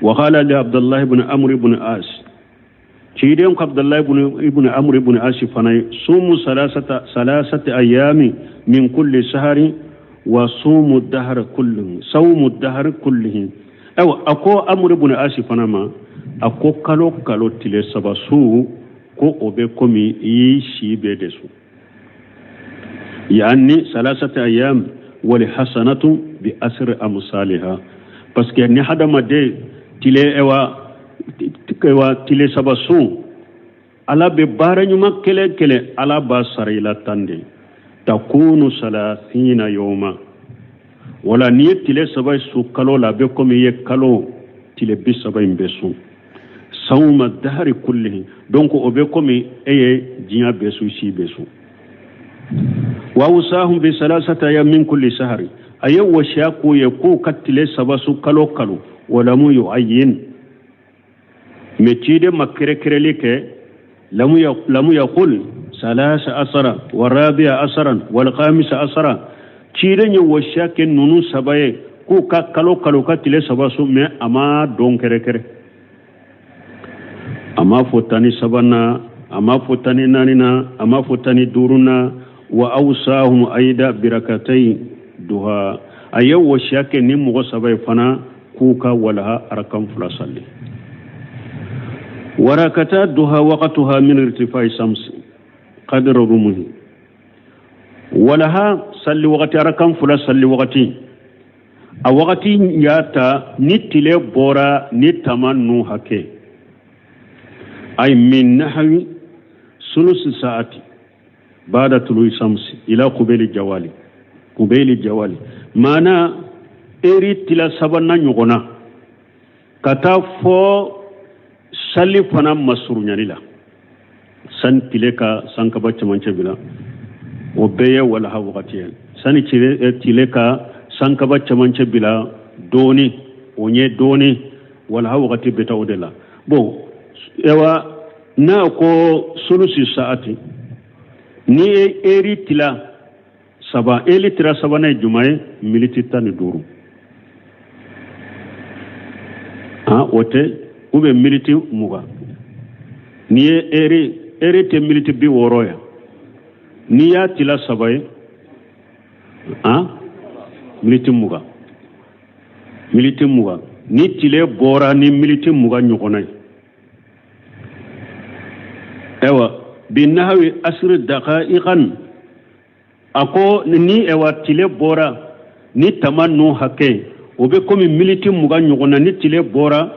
B: Wa qala li Abdullah ibn Amr ibn As, ciden ko Abdullah ibn Amr ibn As fana ye, sumu salasata ayyami min kulli shahri wa sumu dahar kullihi, sawmu dahar kullihi. Ayiwa, a ko Amr ibn As fana ma, a ko kalo kalo tile 3 su, ko o bɛ komi i y'i si bɛɛ de su. Yani salasata ayyam wal hasanatu bi asri amsaliha, parce que ni hadamaden tile ɛwa ɛwa tile 3 sun, Ala bɛ baara ɲuman kelen kelen, Ala b'a sara i la 10 de, takunu salasina yawma. Wala n'i ye tile 3 su kalo la, a bɛ komi i ye kalo tile 30 in bɛɛ sun, sawma dahari kullihi. Donc o bɛ komi e ye diɲɛ bɛɛ sun, si bɛɛ sun. Wa awsahum bi salasata ayyam min kulli sahari, a ye wasiya k'u ye k'u ka tile 3 su kalo kalo. Walamu yu'ayyin, mais ciden ma kɛrɛkɛrɛli kɛ, lamu yaqul salasa asara wa rabi'a asaran wal khamisa asara. Ciden ye wasiya kɛ ninnu 3 ye k'u ka kalo kalo ka tile 3 su, mais a ma don kɛrɛkɛrɛ, a m'a fɔ 13 na, a m'a fɔ 14 na, a m'a fɔ 15 na. Wa awsahum aida birakatai duha, a ye wasiya kɛ ni mɔgɔ 3 ye fana k'u ka walaha arakan 2 salli. Warakata duha waqtuha min irtifai samsi qadra rumuhi, walaha salli wagati arakan 2 salli wagati A wagati y'a ta ni tile bɔra ni tama ninnu hakɛ, ay min nahawi sulusi saati bada tului samsi ila kubeli jawali, kubeli jawali maana eri tila sabanan ɲɔgɔn na ka taa fɔ sali fana masurunyali la, sani tile ka sankaba cɛmancɛ bila, o bɛɛ ye walaha wagati ye. Sani tile ka sankaba cɛmancɛ bila dɔɔni, o ɲɛ dɔɔni, walaha wagati bɛ taa o de la. Bon, ewa n'a ko sulusi saati, n'i ye eri tila saba, eri tila sabanan ye jumɛn ye? Militi 15, han, o tɛ, ou bien militi 20. N'i ye eri tɛ militi 60 ye, n'i y'a tila saba ye, han, militi 20, militi 20. Ni tile bɔra ni militi 20 ɲɔgɔnna ye, ayiwa, binahawi asiri daqaiqan, a ko ni ewa tile bɔra ni tama ninnu hakɛ, o bɛ komi militi 20 ɲɔgɔn na, ni tile bɔra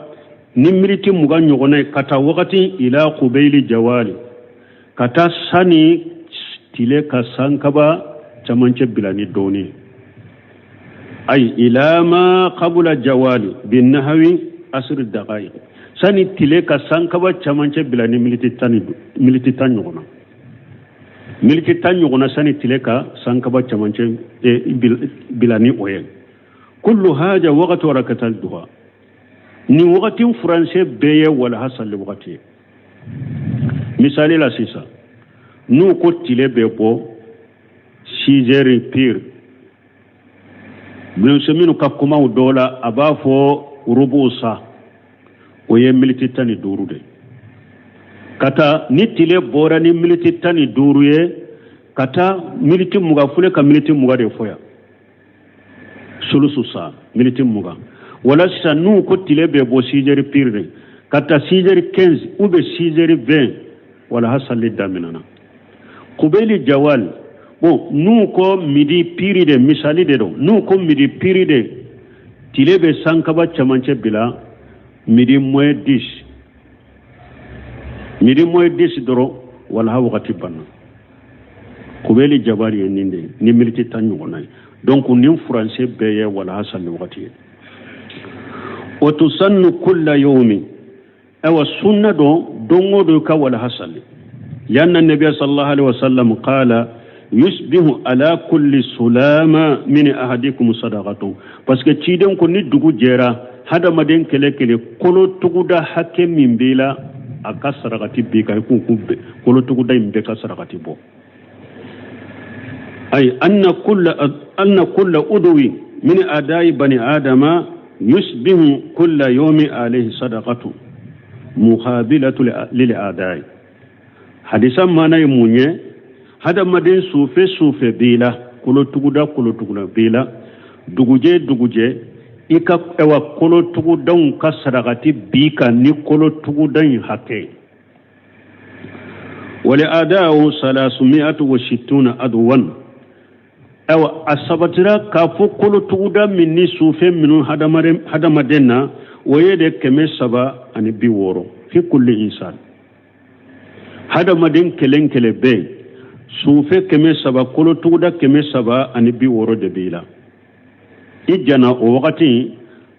B: ni militi 20 ɲɔgɔnna ye ka taa wagati ila kubeyili jawali, ka taa sani tile ka sankaba camancɛ bila ni dɔɔni, ay ila ma qabula jawali binahawi asiri daqaiq, sani tile ka sankaba camancɛ bila ni militi 10 ɲɔgɔn na, militi 10 ɲɔgɔn na, sani tile ka sankaba camancɛ bila ni o ye. Kullu haja wagati rakatal duha, nin wagati furancɛ bɛɛ ye walaha sali wagati ye. Misali la sisan, n'u ko tile bɛ bɔ 6 heures pile, minnu ka kumaw dɔw la a b'a fɔ rubu sa, o ye militi 15 de, ka taa ni tile bɔra ni militi 15 ye ka taa militi 20, fule ka militi 20 de fɔ yan, sulusu sa, militi 20. Wala sisan n'u ko tile bɛ bɔ 6 heures pile de ka taa 6 heures 15 ou bien 6 heures 20, walaha sali daminɛna. Kubeli jawal, bon, n'u ko midi pile de, misali de don, n'u ko midi pile de tile bɛ sankaba cɛmancɛ bila midi moins 10, midi moins 10 dɔrɔn, walaha wagati banna. Kubeli jabali ye nin de ye ni militi 10 ɲɔgɔnna ye. Donc nin furancɛ bɛɛ ye walaha sali wagati ye. Wa tusannu kulla yawmin, ayiwa, sunna don, don o don ka walaha sali. Lianna nabiya sallallahu alaihi wasallam qala yusbihu ala kulli sulama min ahadikum sadaqatu, parce que ciden ko ni dugu jɛra, hadamaden kelen kelen kolotuguda hakɛ min b'i la, a ka sarakati b'i kan, i k'u kolotuguda in bɛɛ ka sarakati bɔ. Ay anna kulla udwi min adai bani adama yusbihu kulla yawmi alayhi sadaqatu muqabilatu lil adai. Hadisa maana ye mun ye? Hadamaden sufɛ sufɛ b'i la, kolotuguda kolotuguda b'i la, dugujɛ dugujɛ i ka ɛwa kolotugudaw ka sarakati b'i kan ni kolotuguda in hakɛ. Wali adaw salasumi'atu wa sittuna adwan, ayiwa, a sabatira k'a fɔ kolotuguda min ni sufɛ minnu hadamaden na, o ye de 360 fi kulli insan. Hadamaden kelen kelen bɛ yen, sufɛ 300, kolotuguda 360 de b'i la. I jana o wagati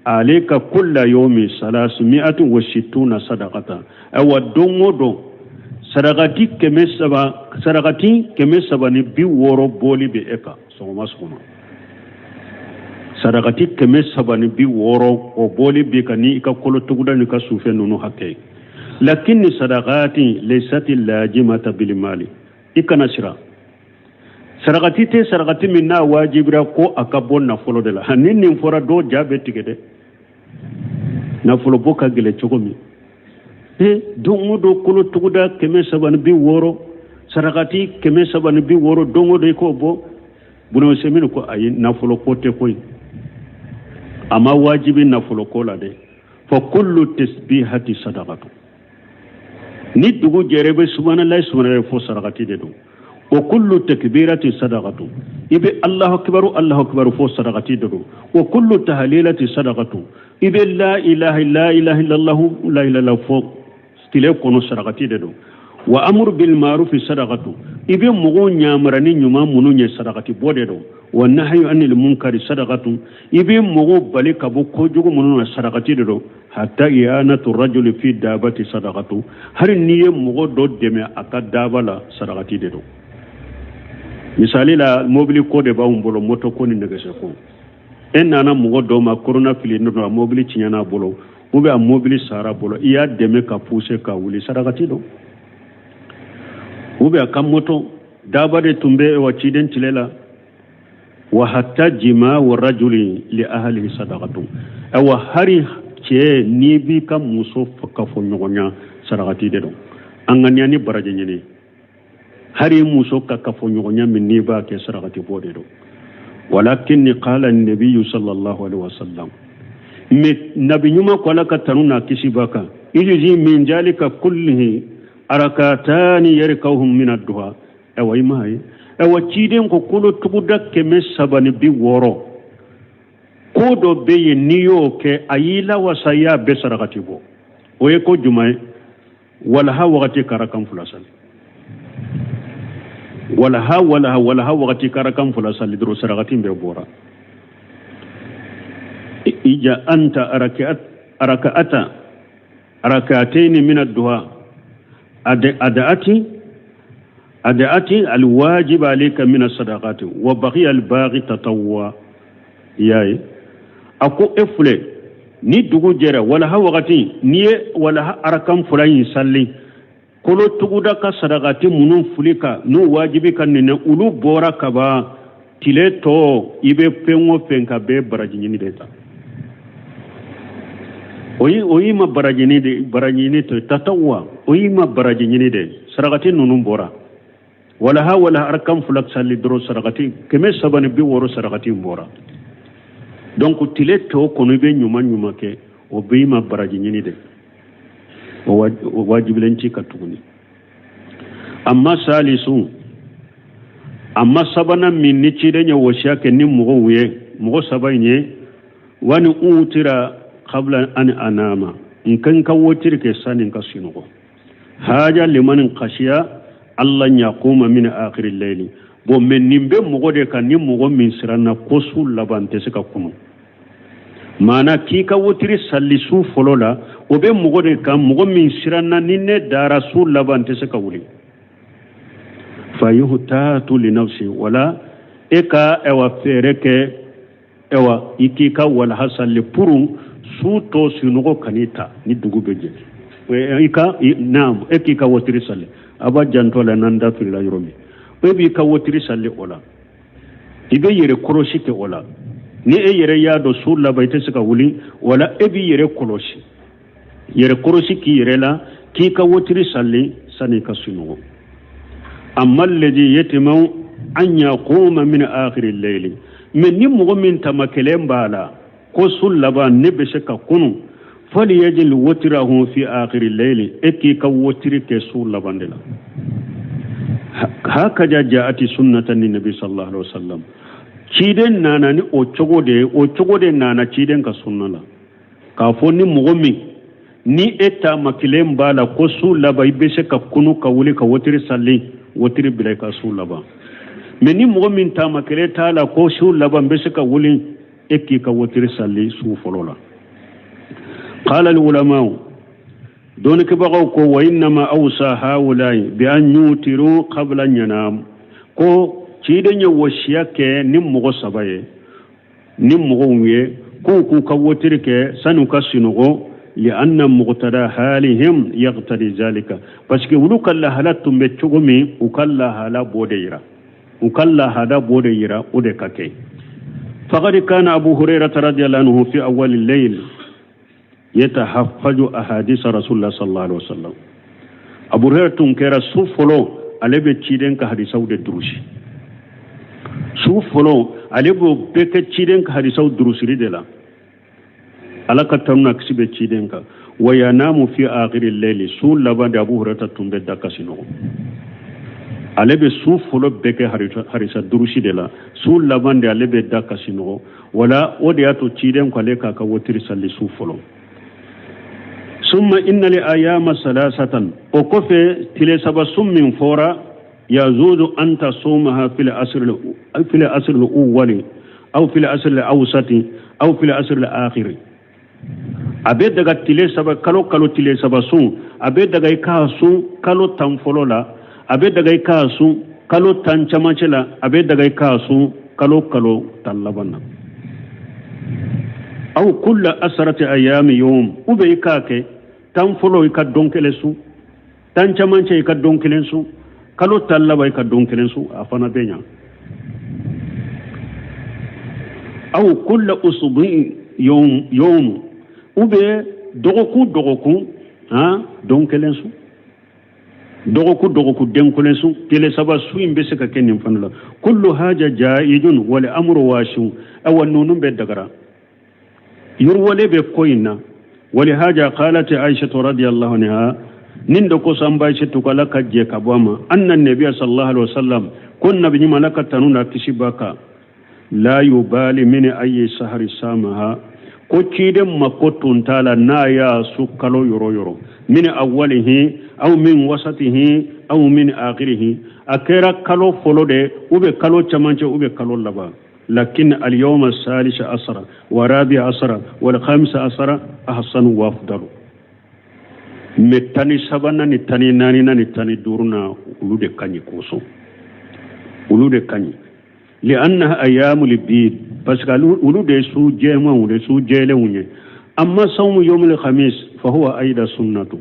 B: alayka kulla yawmi salasumi'atu wa sittuna sadaqata, ayiwa, don o don sarakati 300, sarakati 360 bɔli bɛ e kan sɔgɔma sɔgɔma. Sarakati 360, o bɔli b'i kan ni i ka kolotuguda n'i ka sufɛ ninnu hakɛ ye. Lakinni sadaqati laysati lajimata bilimali, i kana siran, sarakati tɛ sarakati min n'a wajibira ko a ka bɔ nafolo de la. Ni nin fɔra, dɔw ja bɛ tigɛ dɛ, nafolo bɔ ka gɛlɛn cogo min. E don o don kolotuguda 360, sarakati 360, don o don i k'o bɔ. Bunɔsɛmini ko ayi, nafolo ko tɛ koyi, a ma wajibi nafolo ko la dɛ. Fa kullu tasbihati sadaqatu, ni dugu jɛra i bɛ subahanallahi subahanallahi fɔ, sarakati de don. Wa kullu takbirati sadaqatu, i bɛ Allahu akbaru Allahu akbaru fo sadaqati de don. Wa kullu tahlilati sadaqatu, i bɛ la ilaha la ilaha illallah la ilaha illallah fo tile kɔnɔ sarakati de don. Wa amru bil ma'rufi sadaqatu, i bɛ mɔgɔw ɲamara ni ɲuman minnu ye sarakati bɔ de don. Wa nahyu anil munkari sadaqatu, i bɛ mɔgɔw bali ka bɔ kojugu minnu na sarakati de don. Hatta i'anatu rajuli fi dabati sadaqatu, hali n'i ye mɔgɔ dɔ dɛmɛ a ka daba la sarakati de don. Misali la, mobili ko de b'anw bolo, moto ko ni nɛgɛso ko. E nana mɔgɔ dɔ ma korona fili don a mobili tiɲɛna a bolo ou bien a mobili sara bolo, i y'a dɛmɛ ka pousser ka wuli, sarakati don. Ou bien a ka moto daba de tun bɛ wa ciden tile la. Wa hatta jima wa rajuli li ahlihi sadaqatu, awa hari cɛ n'i b'i ka muso kafoɲɔgɔnya sarakati de don. An ka ni baraji ɲini, hari muso ka kafoɲɔgɔnya min n'i b'a kɛ sarakati bɔ de don. Walakin qala an-nabiyyu sallallahu alaihi wasallam, mais nabi ɲuman ko Ala ka tanu n'a kisi b'a kan, ijzi min jalika kullihi arakatani yarkauhum min ad-duha. Awa i m'a ye, awa ciden ko kolo tuguda 360 ko dɔ bɛ yen n'i y'o kɛ a y'i lawasa, i y'a bɛɛ sarakati bɔ. O ye ko jumɛn ye? Walaha wagati ka rakan fila sali, walaha walaha walaha wagati ka rakan fila sali dɔrɔn sarakati bɛɛ bɔra. Ija anta araka'ata araka'ataini min ad-duha ada'ati alwajib alayka min as-sadaqati wa baqiya al-baqi tatawwa. Yaye a ko e filɛ ni dugu jɛra walaha wagati n'i ye walaha arakan fila in sali, kolo tuguda ka sarakati minnu fili ka n'u wajibi ka nɛnɛ olu bɔra ka ban, tile tɔ i bɛ fɛn o fɛn ka bɛɛ baraji ɲini de ta. O y'i ma baraji ɲini de, baraji ɲini to tatawwa, o y'i ma baraji ɲini de, sarakati ninnu bɔra. Walaha walaha arakan fila sali dɔrɔn sarakati 360 sarakati bɔra. Donc tile tɔ kɔnɔ i bɛ ɲuman ɲuman kɛ, o b'i ma baraji ɲini de, o wajibilen t'i kan tuguni. Amma salisu, amma sabanan min ni ciden ye wasiya kɛ ni mɔgɔw ye, mɔgɔ saba in ye, wani utira qabla an anama, n kan ka wotiri kɛ sani n ka sunɔgɔ. Haja liman khashiya alla yaquma min akhiri layli. Bon, mais nin bɛ mɔgɔ de kan ni mɔgɔ min siranna ko su laban tɛ se ka kunu. Maana k'i ka wotiri sali su fɔlɔ la, o bɛ mɔgɔ de kan mɔgɔ min siranna ni ne dara su laban tɛ se ka wuli. Fa yuhtatu li nafsi, wala e ka ɛwa fɛɛrɛ kɛ ɛwa i k'i ka walaha sali puru su tɔ sunɔgɔ kan'i ta ni dugu bɛ jɛ. I ka naam, e k'i ka wotiri sali, a b'a janto la n'an da filila yɔrɔ min, e b'i ka wotiri sali o la, i bɛ yɛrɛ kɔlɔsi kɛ o la. Ni e yɛrɛ y'a dɔn su laban i tɛ se ka wuli, wala e b'i yɛrɛ kɔlɔsi, yɛrɛ kɔlɔsi k'i yɛrɛ la k'i ka wotiri sali sani i ka sunɔgɔ. Amma alladhi yatmau an yaquma min akhiri layli, mais ni mɔgɔ min tamakɛlɛn b'a la ko su laban ne bɛ se ka kunu, falyajil wotirahu fi akhiri layli, e k'i ka wotiri kɛ su laban de la. Hakaja jaati sunnatan ni nabi sallallahu alaihi wasallam, ciden nana ni o cogo de ye, o cogo de nana ciden ka sunna la k'a fɔ ni mɔgɔ min ni e taamakilen b'a la ko su laban i bɛ se ka kunu ka wuli ka wotiri sali, wotiri bila i ka su laban. Mais ni mɔgɔ min taamakelen t'a la ko su laban bɛ se ka wuli, e k'i ka wotiri sali su fɔlɔ la. Qala al ulama, dɔnnikɛbagaw ko wa innama awsa haulai bi an yutiru qabla yanam, ko ciden ye wasiya kɛ ni mɔgɔ saba ye, ni mɔgɔw ye k'u k'u ka wotiri kɛ sani u ka sunɔgɔ, li anna muqtada halihim yaqtadi zalika, parce que olu ka lahala tun bɛ cogo min, u ka lahala b'o de yira, u ka lahada b'o de yira, o de ka kɛ. Faqad kana Abu Hurairah radiyallahu anhu fi awwal al-layl yatahaffaju ahadith rasulullah sallallahu alaihi wasallam. Abu Hurairah tun kɛra su fɔlɔ ale bɛ ciden ka hadisaw de durusi, su fɔlɔ ale b'o bɛɛ kɛ ciden ka hadisaw durusili de la. Ala ka tanu n'a kisi bɛ ciden kan. Wa yanamu fi akhiri layli, su laban de Abu Hurairah tun bɛ da ka sunɔgɔ. Ale bɛ su fɔlɔ bɛɛ kɛ harisa durusi de la, su laban de ale bɛ da ka sinɔgɔ. Wala o de y'a to ciden ko ale k'a ka wotiri sali su fɔlɔ. Summa inna li ayama salasatan, o kɔfɛ tile saba sun min fɔra, yajuzu an tasumaha fil asri al-awwali aw fil asri al-awsati aw fil asri al-akhiri. A bɛ daga tile saba, kalo kalo tile saba sun, a bɛ daga i k'a sun kalo 10 fɔlɔ la, a bɛ daga i k'a sun kalo 10 camancɛ la, a bɛ daga i k'a sun kalo kalo 10 laban na. Aw kulla asarati ayami yawm, ou bien i k'a kɛ 10 fɔlɔ i ka don kelen sun, 10 camancɛ i ka don kelen sun, kalo 10 laban i ka don kelen sun, a fana bɛ ɲa. Aw kulla usbu'i yawm, ou bien dɔgɔkun dɔgɔkun han don kelen sun, dɔgɔkun dɔgɔkun den kelen sun, tile saba sun in bɛ se ka kɛ nin fana la. Kullu haja jaizun wal amru wasi'un, awa ninnu bɛɛ dagara, yiriwale bɛ ko in na. Wali haja qalat Aisha radiyallahu anha, nin de kosɔn an ba Aisha ko Ala ka jɛ ka bɔ a ma, anna nabiya sallallahu alaihi wasallam, ko nabi ɲuman Ala ka tanu n'a kisi b'a kan, la yubali min ayi sahari samaha, ko ciden mako tun t'a la n'a y'a sun kalo yɔrɔ yɔrɔ, min awwalihi aw min wasatihi aw min akhirihi, a kɛra kalo fɔlɔ de ou bien kalo camancɛ ou bien kalo laban. Lakin al-yawma salisa asara wa rabi asara wal khamisa asara ahsanu wa afdalu. Mais 13nan ni 14nan ni 15nan olu de ka ɲi kosɔn, olu de ka ɲi. Li'annaha ayyamul bid, parce que olu de su jɛmanw de su jɛlenw ye. Amma sawmu yawmil khamis fa huwa aida sunnatu,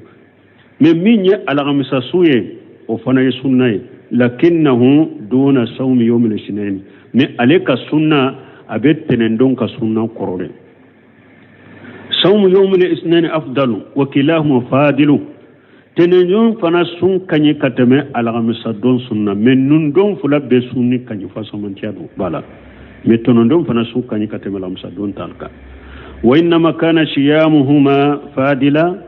B: mais min ye alhamisa su ye o fana ye sunna ye. Lakinnahu duna sawmi yawmil isnain, mais ale ka sunna a bɛ tɛnɛndon ka sunna kɔrɔ de. Sawmu yawmil isnain afdalu wa kilahuma fadilu, tɛnɛndon fana sun ka ɲi ka tɛmɛ alhamisa don sunna, mais nun don fila bɛɛ sunni ka ɲi fasamantiya don b'a la, mais tɛnɛndon fana sun ka ɲi ka tɛmɛ alhamisa don ta kan. Wa innama kana siyamuhuma fadila,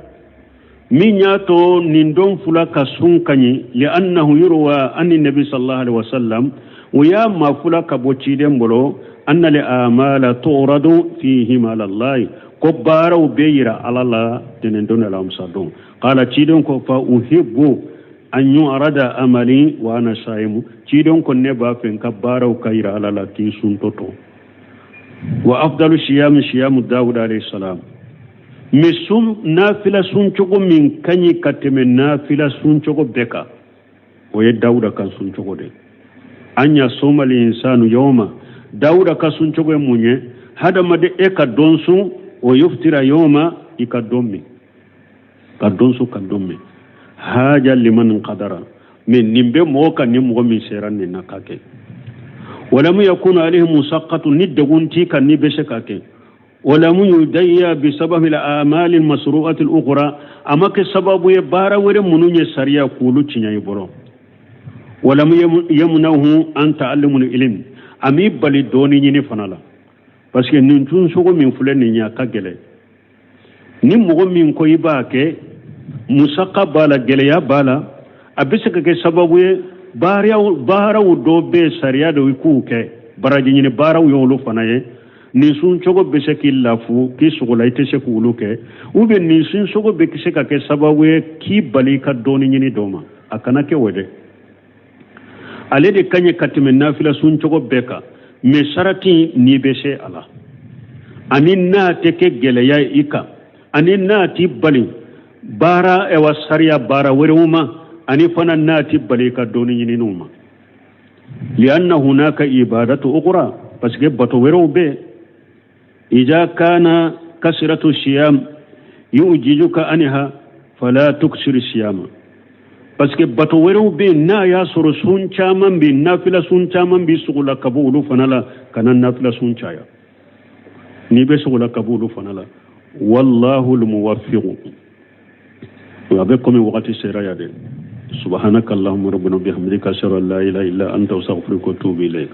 B: min y'a to nin don fila ka sun ka ɲi, li'annahu yurwa anni nabi sallallahu alaihi wasallam, o y'a mafula ka bɔ ciden bolo, anna li amala tu'radu fihima ala allahi, ko baaraw bɛ yira ala la tɛnɛndon alhamisa don. Qala ciden ko fa uhibbu an yu'rada amali wa ana saimu, ciden ko ne b'a fɛ n ka baaraw ka yira ala la k'i suntɔ to. Wa afdalu siyami siyamu dawud alayhi salam, mais sun nafila sun cogo min ka ɲi ka tɛmɛ nafila sun cogo bɛɛ kan, o ye dawuda ka sun cogo de. An yasuma linsanu yawma, dawuda ka sun cogo ye mun ye? Hadamaden e ka don sun, o yuftira yawma, i ka don min, ka don sun ka don min, haja liman qadara, mais nin bɛ mɔgɔ kan ni mɔgɔ min sera nin na ka kɛ. Walamu yakunu alayhi musaqqatu, ni degun t'i kan n'i bɛ se ka kɛ. Walamu yudayya bi sababi al-a'mal al-masru'ati al-ukhra, a ma kɛ sababu ye baara wɛrɛ minnu ye sariya k'olu tiɲɛ i bolo. Walamu yamnahu an ta'allumul ilm, a m'i bali dɔɔni ɲini fana la, parce que nin tun sogo min filɛ nin ye a ka gɛlɛn. Ni mɔgɔ min ko i b'a kɛ, musaka b'a la, gɛlɛya b'a la, a bɛ se ka kɛ sababu ye baaraw dɔ bɛ sariya dɔ i k'u kɛ, baraji ɲini baaraw ye olu fana ye. Nin sun cogo bɛ se k'i lafu k'i sogo la, i tɛ se k'olu kɛ, ou bien nin sun sogo bɛ se ka kɛ sababu ye k'i bali i ka dɔɔni ɲini dɔ ma, a kana kɛ o dɛ. Ale de ka ɲi ka tɛmɛ nafila sun cogo bɛɛ kan, mais sarati n'i bɛ se a la, ani n'a tɛ kɛ gɛlɛya ye i kan, ani n'a t'i bali baara ɛwa sariya baara wɛrɛw ma, ani fana n'a t'i bali i ka dɔɔni ɲininiw ma. Lianna hunaka ibadatu ukhra, parce que bato wɛrɛw bɛ. Ida kana kasiratu siyam yujijuka anha fala tuksir siyama, parce que bato wɛrɛw bɛ yen n'a y'a sɔrɔ sun caman bɛ, nafila sun caman bɛ sugu la ka bɔ olu fana la, kana nafila sun caya n'i bɛ sugu la ka bɔ olu fana la. Wallahu almuwaffiqu. A bɛ komi wagati sera ya dɛ. Subhanaka allahumma rabbana bihamdika, ashhadu an la ilaha illa anta, astaghfiruka wa atubu ilayk.